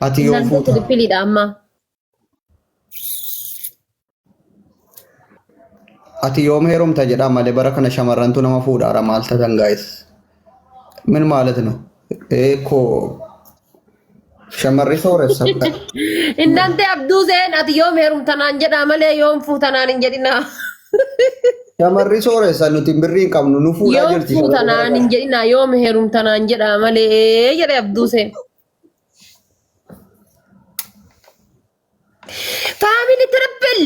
Ati yoom Innaan fuuta? trippiliidha amma. Ati yoom heerumta jedhaa malee bara kana shamarrantu nama fuudhaara maal tatan gaayis? Min maalet no? Eekoo shamarri sooressa. Innaan ta'e abduu seen ati yoom heerumtanaan jedhaa malee yoom fuutanaan hin jedhinaa. Shamarri sooressa nuti birrii hin qabnu nu fuudhaa Yoom jirti shamarri bara fuutanaan hin kana. jedhinaa yoom heerumtanaan jedhaa malee jedhe abduu seen. Faamili triple!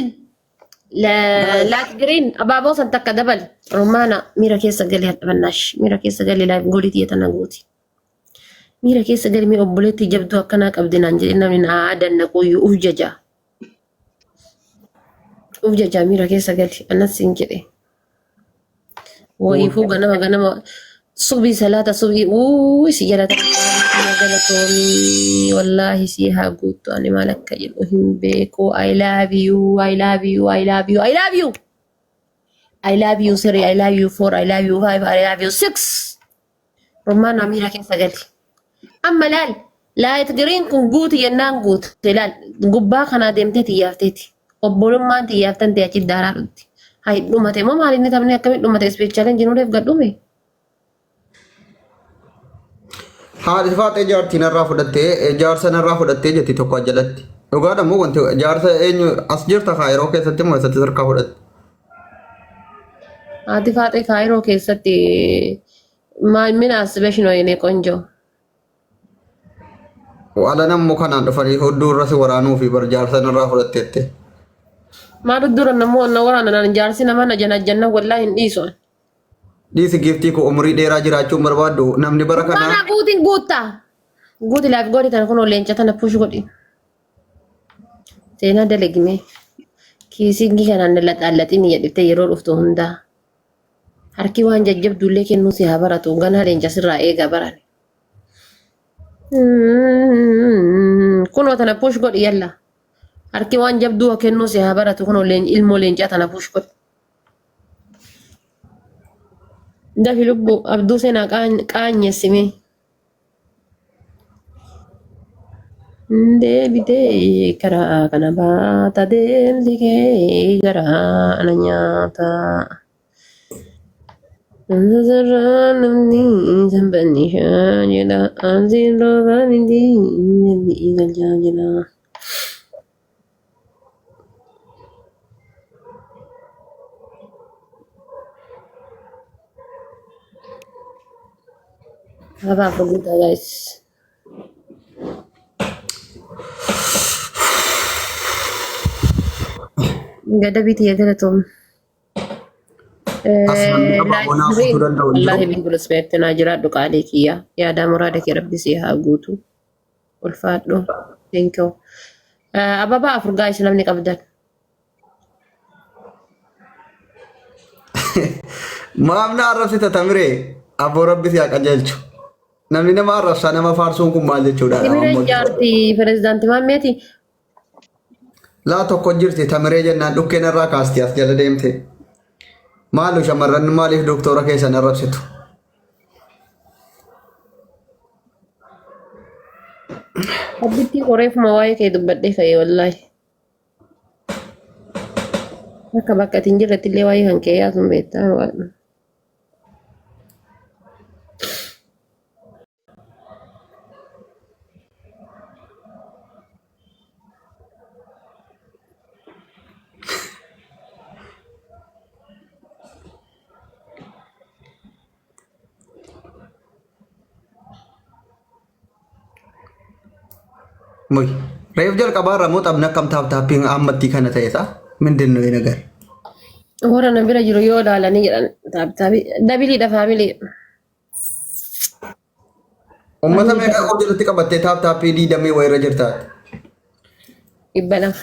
Laat giriin abaaboo san takka dabal. Romaana miira keessa galee hadhabannaash miira keessa galee laayif goolii tiyya tana gooti. Miira keessa galee mee obboleettii jabduu akkanaa qabdi naan jedhe namni na dannaquu uf jaja. Uf jaja miira keessa gali anas siin jedhe. Wayiifuu ganama ganama subii salaata subii uuu si jalata galatoomii wallaahi si haa guuttu ani maal akka jedhu hin beeku I love you I love you I love you I love you I love you three I love you four I love you five I love you six Rummaan miira keessa gali. Amma laal laayit giriin kun guuti jennaan guute laal gubbaa kanaa deemtee xiyyaafteeti. Obbolummaan xiyyaaftan ta'e achi daaraa dhufti. Hay dhumate moo maal inni taphni akkamitti dhumate ispeechaaleen jinuudheef gad dhume. Haadhi faaxee jaartii narraa fudhattee jaarsa narraa fudhattee jetti tokko jalatti. Dhugaadha moo wanti jaarsa eenyu as jirta kaa yeroo keessatti moo eessatti harkaa fudhatte? Haati faaxee kaayiroo keessatti maal min asbesh ነው የኔ ቆንጆ Waala nammoo kanaan dhufanii hudduu irra si waraanuu fi bar jaarsa narraa fudhatteette. Maal dura namoo na waraana naan jaarsi nama na janajjanna wallaahi hin dhiisu. Dhiisi giiftii koo umurii dheeraa jiraachuun barbaaddu namni bara Mana kanaa guutiin guutta. Guuti laaf godhi tana kunoo leenca tana push godhi. Seenaa dalagime. Kiisingii kanaan laxaallaxiin jedhiftee yeroo dhuftu hundaa. Harki waan jajjabduullee kennuu si haa baratu. Ganaa leenca sirraa eegaa baran. Kunoo tana push godhi yalla. Harki waan jabduu kennuu si haa baratu kunoo ilmoo leencaa tana push godhi. Dafi lubbuu abduu seenaa qaanyessime. Deebitee karaa kana baata deemsi kee garaa ana nyaata. Sasarraa namni sanbanni jedha ansiin roobaa miti namni galchaa jedha. Abaa afur guutaa guys. Gada biti ya galatoom. as namni abaaboo naa guutuu danda'u hin jiru. Wallaahi big respect naa jiraadhu qaalii kiyya. Yaadaa muraada kee rabbi si haa guutu. Ulfaadhu. Thank you. Ababaa afur guys namni qabdan. Maaf na arrabsita tamiree abboo rabbi si haa qajeelchu. Namni nama arrabsaa nama faarsuun kun maal jechuudha? Timireen jaarti pirezidaanti Maammeeti. Laa tokko jirti tamiree jennaan dhukkeen irraa kaasti as jala deemte. Maalu shamarran maaliif doktora keessan arrabsitu? Abbittii qoreefuma waa'ee kee dubbadhee ka'e wallaahi. Akka bakka ati hin jirretti illee waa'ee kan kee yaasuun beektaa. Muy. Reef jalqabaa irraa moo taphni akkam taap taappiin ammattii kana ta'e isaa? Mindin nuyi nagar. Warra na bira jiru yoo ilaalanii jedhan taaptaabii dabiliidha faamilii. Uummata meeqa of jalatti qabattee taap taappii diidamii wayirra jirtaati? 200.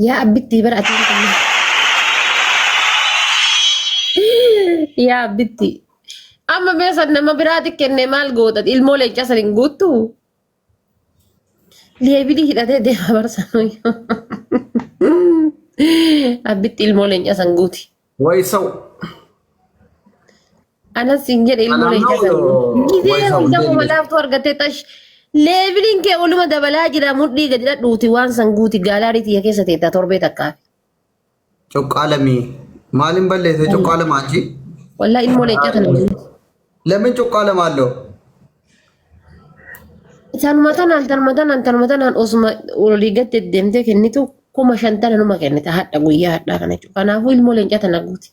Yaa abbittii bara ati Yaa abbittii. Amma mee san nama biraati kennee maal goota? Ilmoo leencaa san hin guuttuu? Leebilii hidhatee deema barsanuu. Abbitti ilmoo leencaa san guuti. Way saw. Anas hin jedhe ilmoo Kanaaf leencaa sana. noo Gizee wayisa hunda hundeen koma laaftuu argattee xash. Leeviliin kee oluma dabalaa jira mudhii gadi dhadhuuti waan san guuti gaalaarii tiyya keessa teetta torbee takkaa. Cuqqaalamii. Maaliin balleesse cuqqaalama achi? Wallaa ilmoo leencaa kana. Lameen cuqqaalama alloo. Tanuma tanaan tanuma tanaan tanuma tanaan osuma olii gad deddeemtee kennitu 50,000 numa kennita hadha guyyaa hadhaa kana jechuudha. Kanaafuu ilmoo leencaa tana guuti.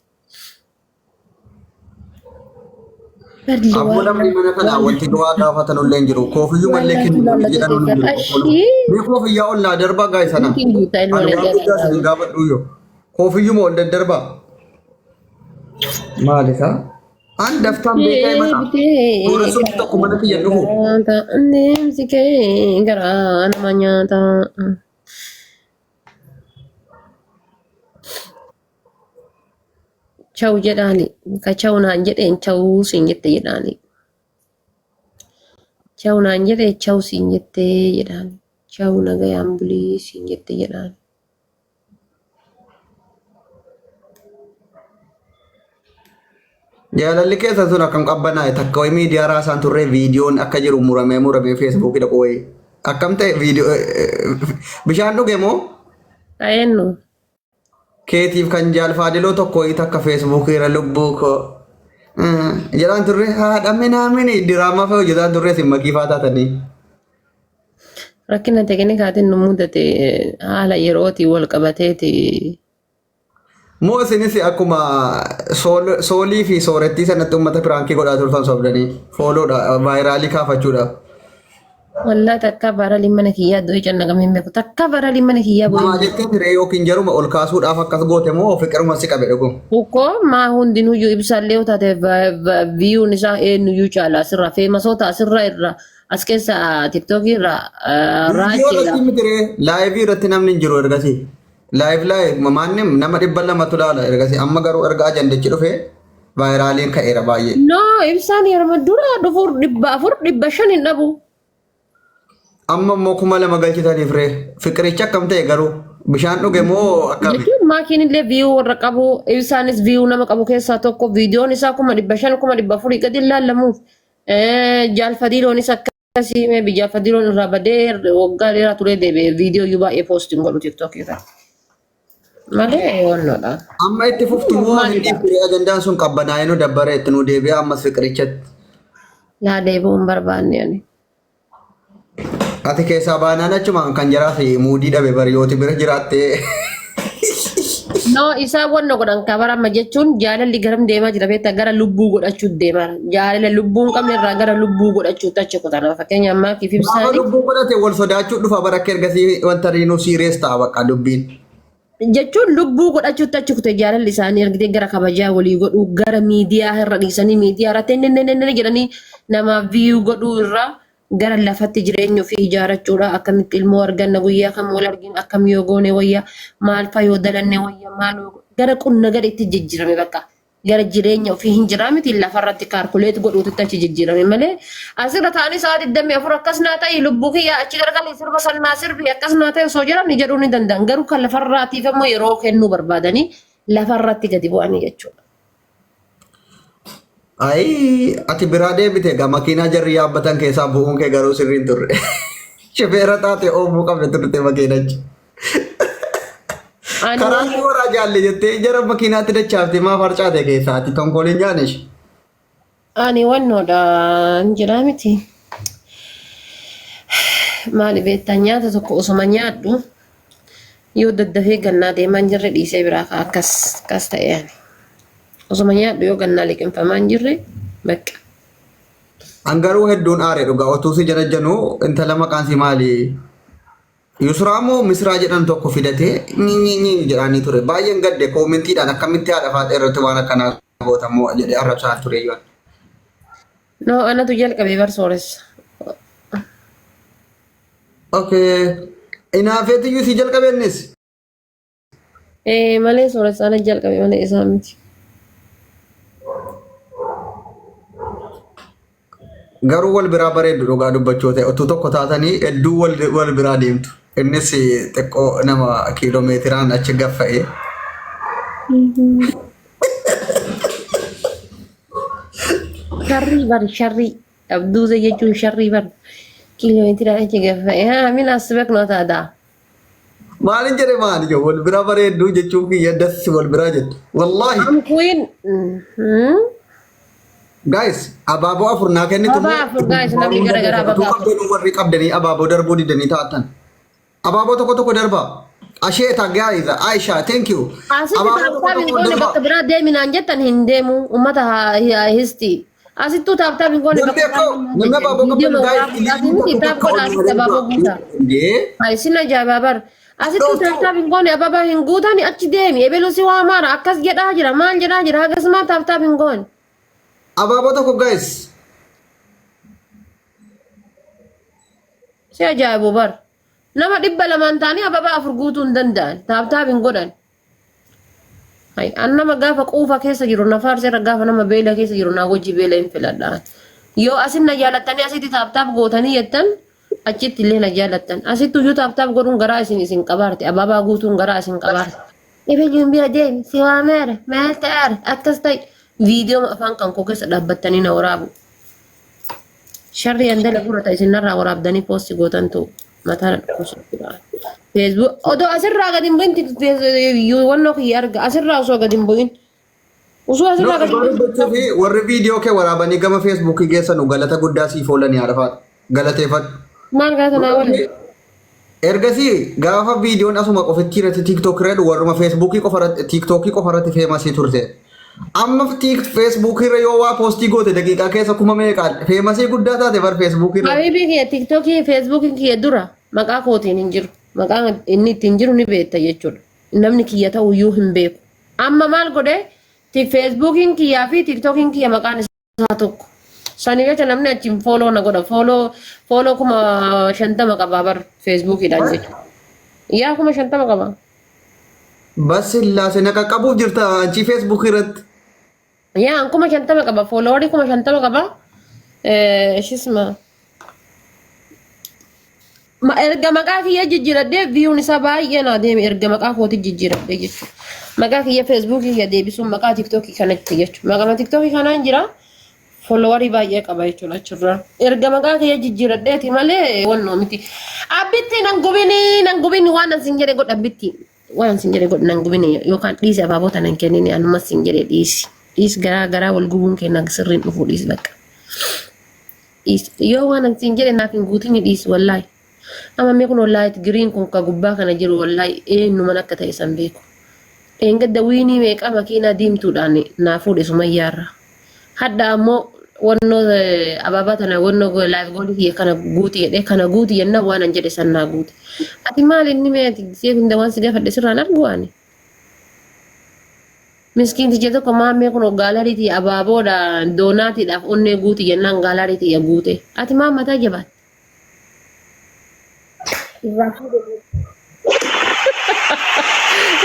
Barli Abboo waan namni mana kanaa wanti du'aa gaafatan illee hin jiru. Koofiyyuu waan mallee laatu kennu laallatu jedhan hin keessa jiru. ashii Mee koofiyyaa ol naa darbaa gaa'e sana. hin guutaa ilmoo Ani waan leencaa guddaa tana isin gaafadhu yoo. Koofiyyuma ol daddarbaa. Maali kaa? An daftaan beekaa himata. Deebitee Sooressumti tokko mana kiyya hin dhufu. nyaata deemsi kee garaa nama nyaata. Chawu jedhaani ka chawu naan jedheen chawu siin jette jedhaani. Chawu naan jedhe chawu siin jette jedhaani. Chawu nagayaan bulii siin jette jedhaani. Jaalalli keessa sun akkam qabbanaa'e takka wayii miidiyaa raasaan turre viidiyoon akka jiru muramee muramee feesbuukii dhaqu wayii. Akkam ta'e viidiyoo bishaan dhuge moo Eenyu? keetiif kan jaal faadiloo tokko wayii takka feesbuukii irra lubbuu koo jedhaan turre haadha minaamini diraamaa fa'a hojjetaan turre isin makii faa taatanii. Rakkina tekinikaatiin nu mudate haala yerootiin wal qabateeti. Moo isinis akkuma soolii fi soorettii sanatti uummata piraankii godhaa turtan sobdanii fooloodha vaayiraalii kaafachuudhaaf. Wallaa takka baaraliin mana kiyyaa du'ee cannaqamee hin beeku. Takka baaraliin mana kiyyaa bu'ee Namaa hin beeku. jettee tiree yookiin jaruma ol kaasuudhaaf akkas goote moo fiqiruma si qabe dhugum. Ukkoo maa hundinuyyuu ibsaallee yoo taate viyuun isaa eenyuyyuu caala asirraa feemasoota asirra irra as keessa tiktookii irra Viidiyoo raacheedha. irratti miti ree laayivii irratti namni hin jiru ergasii. Laayiv laayiv maannim nama 200tu laala ergasii amma garuu erga ajandichi dhufe vaayiraaliin ka'eera baay'ee. No ibsaan yeroo dura dhufuur 400 500 hin dhabu. Amma immoo 2000 galchitaniif ree fiqirichi akkam ta'e garuu bishaan dhuge moo akkami? Jechuun maakiin illee viyuu warra qabu ibsaanis viyuu nama qabu keessaa tokko viidiyoon isaa 500,000 400,000 gadi hin laallamuuf. Jaalfadiiloonis akkasii maybe jaalfadiiloon irraa badee waggaa dheeraa turee deebi'ee viidiyoo iyyuu baay'ee post hin godhu tiktookii irraa. Malee wannoodha. Amma itti fuftu moo hin Normaalidha. dhiiftu ajandaan sun qabbanaa'ee nu dabbaree itti nu deebi'a ammas fiqirichatti. Laa deebi'uu hin barbaanne ani. Ati keessaa baanaan achumaan kan jaraaf muudii dhabe bariyooti bira jiraattee. No, isaan wanna godhan kabarama jechuun jaalalli garam deemaa jira beektaa gara lubbuu godhachuu deemaa jira. Jaalala lubbuu hin qabne irraa gara lubbuu godhachuutti achi kutan. Fakkeenyaaf maakii fi Gaafa ibsaanii lubbuu godhate wal sodaachuu dhufa bara akka ergasii wanta riinuu siirees ta'a bakka dubbiin. Jechuun lubbuu godhachuutti achi kute jaalalli isaanii argitee gara kabajaa walii godhuu gara miidiyaa irra dhiisanii miidiyaa irratti nnnn jedhanii namaaf viyuu godhuu irraa gara lafatti jireenya ofii ijaarachuudha akkamitti ilmoo arganna guyyaa kam wal argina akkam yoo goone wayya maal fa yoo dalanne wayya maal yoo gara qunna gad itti jijjiirame bakka gara jireenya ofii hin jiraa miti lafarratti kaalkuleet godhuutitti achi jijjiirame malee asirra ta'anii sa'a 24 akkas naa ta'i lubbuu kiyya achi garagalii sirba san naa sirbi akkas naa ta'e osoo jedhan jedhuu ni danda'an garuu kan lafarraatiif ammoo yeroo kennuu barbaadanii lafarratti gadi bu'anii jechuudha. Ayi ati biraa deebite egaa makiinaa jarri yaabbatan keessaa bu'uun kee garuu sirriin turre. Shifeera taate oofuu qabde turte makiinachi. Ani Karaa si horaa jaalle jettee jara makiinaatti dachaaftee maaf harcaate keessaa ati tonkooliin jaanesh. Ani wannoodha hin jiraa miti. Maali beektaa nyaata tokko osuma nyaadhu yoo daddafee gannaa deemaa hin jirre dhiisee biraa ka'a akkas akkas ta'e ani. Osuma nyaadhu yoo gannaa liqimfamaa hin jirre bakka. An garuu hedduun aare dhugaa otuu si janajjanuu intala maqaan si maali? Yusraa moo Misraa jedhan tokko fidatee nyi jedhaanii ture. Baay'een gadde koomentiidhaan akkamitti haadha faaxee irratti waan akkanaa goota moo jedhee arrabsaa ture iyyuu. No anatu jalqabe bar sooressa. Okay. Inaafeetiyyuu si jalqabe innis. Ee malee sooressa ana jalqabe malee isaa miti. Garuu wal biraa bareeddu dhugaa dubbachuu ta'e utuu tokko taatanii hedduu wal biraa deemtu. Innis xiqqoo nama kiiloomeetiraan achi gaffa'e. Sharrii bar sharrii. Abduuza jechuun sharrii bar. Kiiloomeetira achi gaffa'e. Haa min asbek noo taadaa. Maalin jedhe maali jedhu wal bira bareedduu jechuun kiyya dassi wal biraa jettu. Wallaahi. Am queen. Guys, abaaboo afur naa kennitu Ababaa afur guys namni gara gara ababaa afur. Qabdanuu warri qabdanii abaaboo darbuu didanii taatan. Abaaboo tokko tokko darbaa. Asheeta guys, Aisha, thank you. Asitti Abaaboo tokko tap tap hin tokko goone darbaa. bakka biraa deeminaan jettan hin deemu uummata histi. Asittuu tap tap hin goone Namni bakka akka biraa deeminaan namni jettan. abaaboo Viidiyoo qabdan guys, waraabuu ililii miti tokko tap tokko godha ol asitti abaaboo guutaa. Indee. Isin ajaa'ibaa bar. Asittuu Dhooftuu. tap tap hin goone ababaa hin guutani achi deemi. Ebelu si waa maara akkas jedhaa jira maal jedhaa jira hagasuma tap tap hin goone. Abaaboo tokko guys. Si ajaa'ibu bar. Nama 200n ta'anii ababaa afur guutuu hin danda'an. Tap tap hin godhan. Hay, an nama gaafa quufa keessa jiru na faarseerra gaafa nama beela keessa jiru naa wajji beela hin filadha. Yoo asin na jaalattanii asitti tap tap gootanii jettan achitti illee na jaalattan. Asitti iyyuu tap tap godhuun garaa isin isin qabaarte. Ababaa guutuun garaa isin qabaarte. Ebeluun bira deemi si waameera maal ta'aara akkas ta'e. Viidiyoo afaan kan koo keessa dhaabbattanii na waraabu. Sharri an dalagu irra ta isin narraa waraabdanii poosti gootantu mataa na dhukkubsa jira. Facebook odoo asirraa gadi hin bu'in wannoo kiyya arga asirraa osoo gadi hin bu'in osoo No, asirraa gadi hin dhugaa bu'in dubbachuu fi warri viidiyoo kee waraabanii gama feesbuukii geessanu galata guddaa siif oolanii haadha faata. Galateeffadhu. Maal galata naa waliin. Ergasii gaafa viidiyoon asuma qofitti irratti TikTok irra warruma Feesbuukii qofa irratti TikTokii qofa irratti feemasii turte. Amma tiik Feesbuukii irra yoo waa poostii goote daqiiqaa keessa kuma meeqaan feemasii guddaa taate bar Feesbuukii irra. Habiibii kiyya TikTokii Feesbuukiin kiyya dura maqaa kootiin hin jiru. Maqaan inni ittiin jiru ni beekta jechuudha. Namni kiyya ta'u iyyuu hin beeku. Amma maal godhe Feesbuukiin kiyyaa fi TikTokiin kiyya maqaan isaa tokko. Sanii jecha namni achiin fooloo na godha. Fooloo fooloo 50,000 qaba bar Feesbuukiidhaan jechuudha. Yaa 50,000 qaba. Bas sillaase na qaqqabuuf jirta achii Feesbuukii irratti. Yaa an 50,000 qaba. Fooloowarii 50,000 qaba. Ishisma. Erga maqaa kiyya jijjiiradhee viyuun isaa baay'ee naa deeme erga maqaa kooti jijjiiradhee jechuudha. Maqaa kiyya feesbuukii kiyya deebisuun maqaa tiktookii kanatti jechuudha. Maqaa tiktookii kanaan jira followarii baay'ee qaba jechuudha achirraa. Erga maqaa kiyya jijjiiradheeti malee wannoo miti. Abbitti nan gubini nan gubini waan an sin jedhe godha abbitti. Waan an sin jedhe godha nan gubini yookaan dhiisi abaabota nan kennini anumas sin jedhe dhiisi. Dhiisi garaa garaa wal gubuun keenya sirriin dhufuu dhiisi bakka. Dhiisi. Yoo waan an siin jedhe naaf hin guutin dhiisi wallaahi. Amma mee kun wallaahi giriin kun ka gubbaa kana jiru wallaahi eenyuman akka ta'e san beeku. Dheengadda wiinii meeqa makiinaa diimtuudhaan naa fuudhe sumayyaarra. Hadha ammoo wannoo abaabaa tana wannoo laayif goolii kiyya kana guuti jedhee kana guuti jennaan waan an jedhe san naa guute. Ati maal inni mee ati gisee hunda waan si gaafadhe sirraan argu ani. Miskiinticha tokko maammee kun gaalarii tiyya abaaboodha doonaatiidhaaf onnee guuti jennaan gaalarii tiyya guute. Ati maal mataa jabaatte? Irraa fuudhe.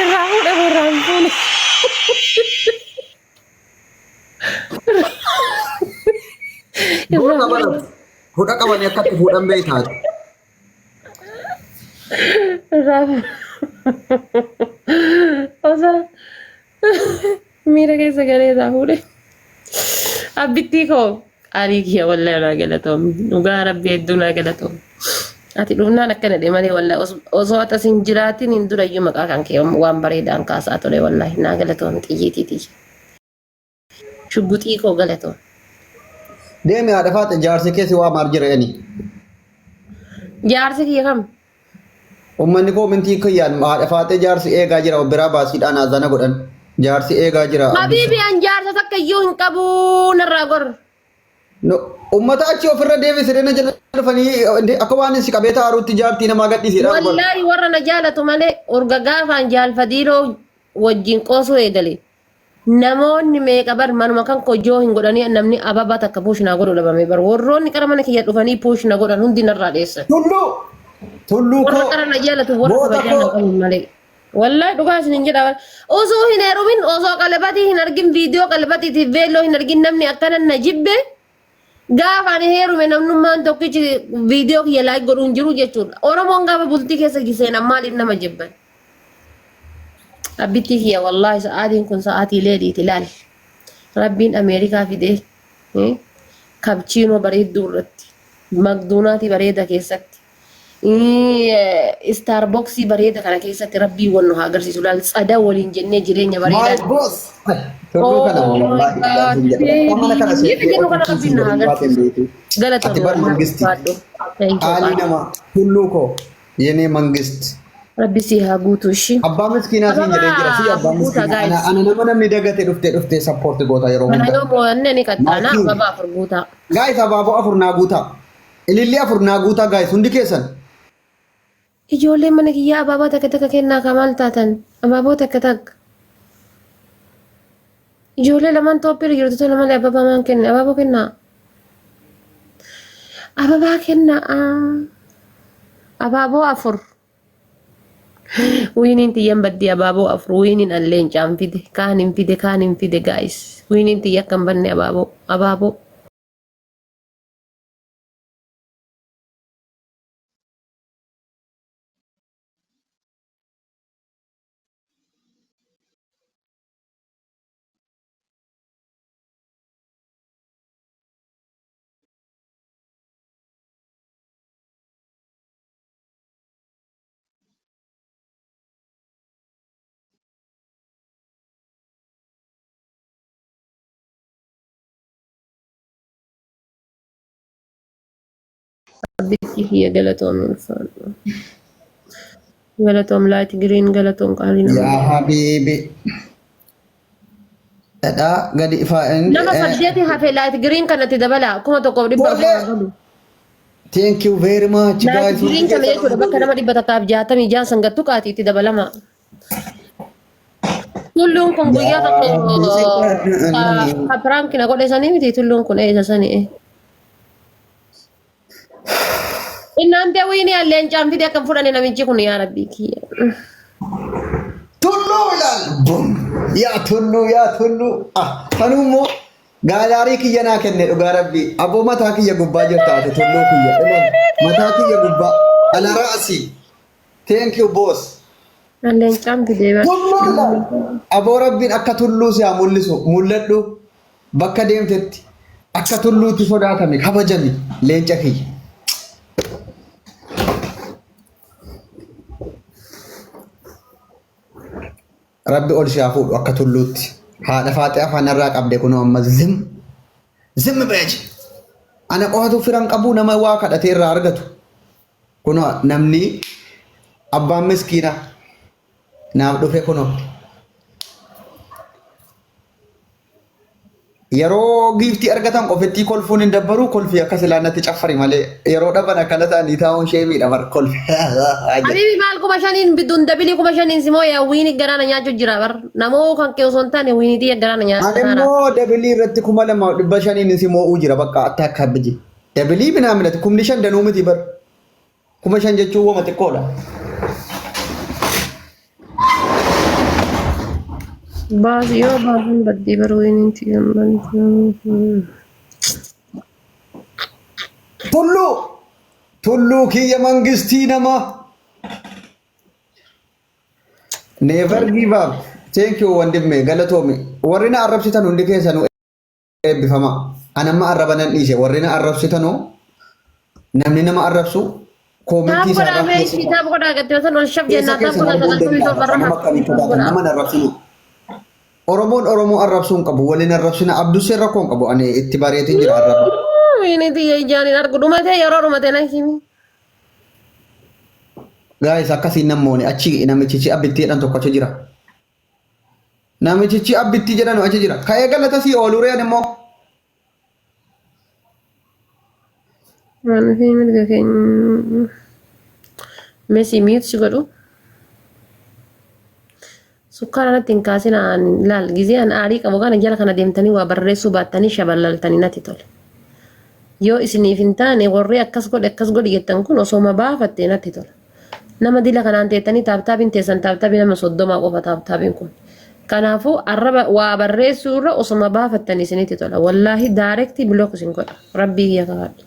Irraa fuudhe moo irraa hin fuune? Irraa Goota fuudhe. baratu. Hudha qabanii akka itti fuudhan beektaati. Irraa osoo miira keessa galee irraa fuudhe. Abbittii koo qaalii kiyya wallahi naa galatoomi. Dhugaa rabbi hedduu naa galatoomi. Ati dhufnaan akkana dhe malee wallahi osoo ati as hin jiraatin hin durayyuu maqaa kan kee waan bareedaan kaasaa ture wallahi naa galatoomi xiyyiitii tiyya. Shugguxii koo galatoom. Deemi haadha faate jaarsi kee si waa maal jira eni. Jaarsi kiyya kam? Uummanni koomentii kiyyaan haadha faatee jaarsi eegaa jira of biraa baasiidhaan haazana godhan. Jaarsi eegaa jira. Habiibi an jaarsa takka iyyuu hin qabu narraa gor. No, Uummata achi ofirra deebisee na jala dhufanii akka waan si qabee taaruutti jaartii namaa gadhiisedha. Wallaahi warra na jaalatu malee urga gaafaan jaalfadiiroo wajjin qoosuu eegale. Namoonni meeqa bar manuma kan koo joo hin godhanii namni ababaa takka push naa godhu dhabame bar warroonni qara mana kiyya dhufanii push na godhan hundi narraa dheessan. Tulluu! Tulluu Warra koo! qara na jaalatu warra Goota kabajaa na koo! qabu malee. Wallahi dhugaa isin hin jedha. Osoo hin heerumin osoo qalabatii hin argin viidiyoo qalabatiitiif veelloo hin argin namni akkana na jibbe gaafa ani heerume namnummaan tokkichi viidiyoo kiyya laayik godhu hin jiru jechuudha. Oromoon gaafa bultii keessa seenan maaliif nama jibban? Abbittii kiyya wallaahi sa'aatiin kun sa'aatii leeliiti laal. Rabbiin Ameerikaa fidee. Kapchiinoo bareedduu irratti, makduunaatii bareeda keessatti, istaarboksii bareeda kana keessatti rabbiin wal nu haa agarsiisu. Laal tsada waliin jennee jireenya My bareedaa. boss. Tulluu kana Oh my wallaahi God, hin jedhu. Akka mana kana baby. seentee Jedhu kana ofiitii rabbiin nu haa gadi baatee hin agarsiisu. beektu. Ati Galatoomi bar wallahi mangisti. ulfaadhu. Thank you Qaalii qaali. nama tulluu koo yenee mangist. Rabbi si haa guutu ishii. Abbaa miskiinaa siin jedhee jira. Si Ababaa abbaa afur guutaa miskiinaa. Ana guys. ana nama namni dagate dhuftee dhuftee sappoorti goota yeroo Kana hunda. yoo mo'anne ni qaxxaana Maatiin. ababaa afur guutaa. Guys abaaboo afur naa guutaa. Ililli afur naa guutaa guys hundi keessan. Ijoolleen mana kiyyaa abaaboo takka takka kennaa kaa maal taatan? Abaaboo takka takka. Ijoollee lamaan tooppiirra jirtu tana malee ababaa maan kenne? Abaaboo kennaa. Ababaa kennaa. Abaaboo afur. Wiiniin tiyyan baddii abaaboo afur. Wiiniin an leencaan fide. Kaan hin fide kaan hin fide guys. Wiiniin tiyya akka hin banne abaaboo. Abaaboo. Abbitti kiyya galatoom ulfaadhu. Galatoom laayit giriin galatoom qaalii nama. Yaa habiibi. Dhadhaa gadi ifaa. Nama saddeeti hafe laayit giriin kanatti dabala 1400 Tole. haa galu. Thank you very much Laayit guys. giriin kana jechuudha bakka nama 166 sangattu qaati itti dabalama. Tulluun kun guyyaa tokko ka piraanki na godhe sanii miti tulluun kun eessa sanii. Innaan ta'e wiini leencaan fide akka hin fudhanne namichi kun yaa rabbii kiyya. Tulluu ilaal. Bum. Yaa tulluu yaa tulluu. Ah kanuu immoo gaalaarii kiyya naa kenne dhugaa rabbii. Aboo mataa kiyya gubbaa jirta ati tulluu kiyya. Ilaal mataa kiyya gubbaa. Ana ra'asi. Thank you boss. Leencaan fidee bar. Tulluu ilaal. Aboo rabbiin akka tulluu si haa mul'isu. Mul'adhu. Bakka deemtetti akka tulluutti sodaatami kabajami leenca kiyya. Rabbi ol si haa fuudhu akka tulluutti. Haadha faaxee afaan irraa qabde kunoo amma zim zim beeji. Ana qofatu firan qabu nama waa kadhatee irraa argatu. Kunoo namni abbaan miskiina naaf dhufe kunoo. Yeroo giiftii argatan qofittii kolfuun hin dabbaru kolfii akka silaa natti caffari malee yeroo dhaban akkana ta'anii taa'uun sheemiidha bar kolfi. Habibi maal 5000 biduun dabilii 5000 simoo yaa wiini garaana nyaachuu jira bar namoo kan kee osoo hin taane wiini xiyya garaana Ani nyaachaa jira. immoo dabilii irratti 2500 si moo'uu jira bakka atta akka biji. Dabilii binaa minati 5000 danuu miti bar. 5000 jechuun wama xiqqoodha. Baasi yoo baasan baddii bar wiiniin xiyya hin Tulluu tulluu kiyya mangistii namaa. Never give up. Thank you wandimme galatoomi. Warri na arrabsitan hundi keessanuu eebbifama. An amma arraba nan dhiise. Warri na arrabsitanu namni nama arrabsu Taap koomentii isaa godhaa irraa mee keessa ishii taap godhaa gattee osoo ol shaf keessa jennaa taap keessan godhaa arguu hin sagaltamii danda'amu. torba irra Nama taap akkamitti taap taatan godhaa. nama hin arrabsinu. Oromoon Oromoo arrabsuu hin qabu. Waliin arrabsina. Abdusseen rakkoo hin qabu. Ani itti bareetiin jira arraba. Inni xiyya ijaan hin argu dhumatee yeroo dhumate na himi. Gaayis akkasiin nammooni achi namichichi abbitti jedhan tokko achi jira. Namichichi abbitti jedhanu achi jira. Ka'ee galata sii ooluu reen immoo. Waan fi mirga keenya. Messi mute si godhu. Sukkaara natti hin kaasin aan laal gizee an aarii qabu kana jala kana deemtanii waa barreessuu baattanii shaballaltanii natti tola. Yoo isiniif hin taane warri akkas godhe akkas godhi jettan kun osooma baafatte natti tola. Nama dila kanaan teettanii taaptaabiin teessan taaptaabii nama 30 qofa taaptaabiin kun. Kanaafuu arraba waa barreessuu irra osoma baafattan isinitti tola. Wallaahi daarektii bilook isin godha. Rabbii kiyya kakadhu.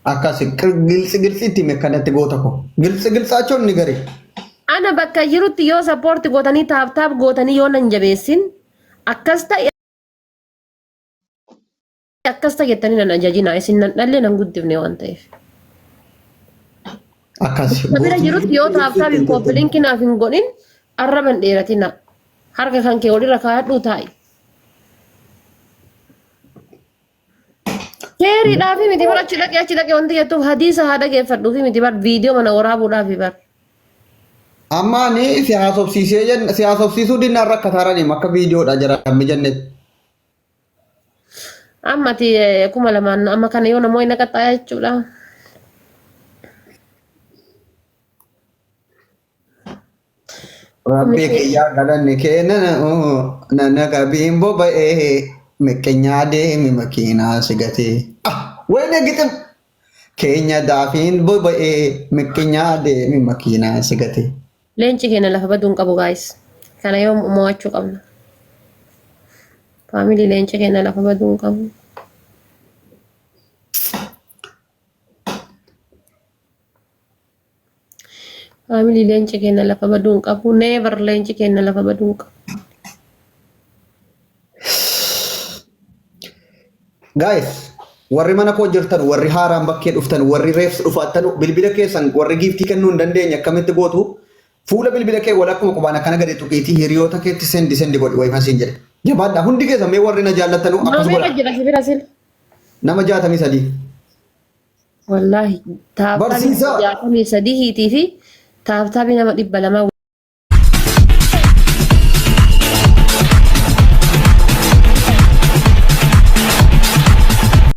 Akkasi giltsi giltsiitti hime akkanatti goota koo. Giltsi giltsaachoon ni gari. Ana bakka jirutti yoo sappoorti gootanii taaptaap gootanii yoo nan jabeessin akkas ta'e. Akkas ta'e jettanii nan ajajina. Isin nan dhalle nan guddifne waan ta'eef. Akkas. Isa bira jirutti yoo tap tap hin copy link naaf hin godhin arraba hin dheeratina. Harka kan kee walirra kaa'adhuu taa'i. Keeriidhaafi miti bar achi dhaqee achi dhaqee wanti jettuuf hadiisa haa dhageeffadhuufi miti bar viidiyoo mana waraabuudhaafi bar. Amma ani si haasofsiisee si haasofsiisuu dinnaan rakkataaraniim akka viidiyoodha jedhamee jennetti. Amma ati 2000 amma kana yoo namoonni na qaxxaaya jechuudha. Rabbii kiyyaa galanni kee nana na gabiin boba'ee miqqinyaa deemi makiinaa si gatee. Ah, wayne gixim keenya daafiin boba'ee miqqinyaa deemi makiinaa si gatee. Leenci keenya lafa baduu hin qabu guys. Kana yoo mo'achuu qabna. Family leenci keenya lafa baduu hin qabu. Family leenci keenya lafa baduu hin qabu. Never leenci keenya lafa baduu hin qabu. Guys, warri mana koo jirtan, warri haaraan bakkee dhuftan, warri reefs dhufaattan, bilbila keessan warri giiftii kennuu hin dandeenye akkamitti gootu? Fuula bilbila kee wal akkuma qubaan akkana gadi tuqiitii hiriyoota keetti sendi sendi godhi wayifan siin jedhe. Jabaadhaa hundi keessan mee warri na jaallattanu akkas Nama meeqa godha. jira si bira sil? Nama 63. Wallaahi tap tapii Barsiisaa. 63 hiitii fi tap tapii nama 200.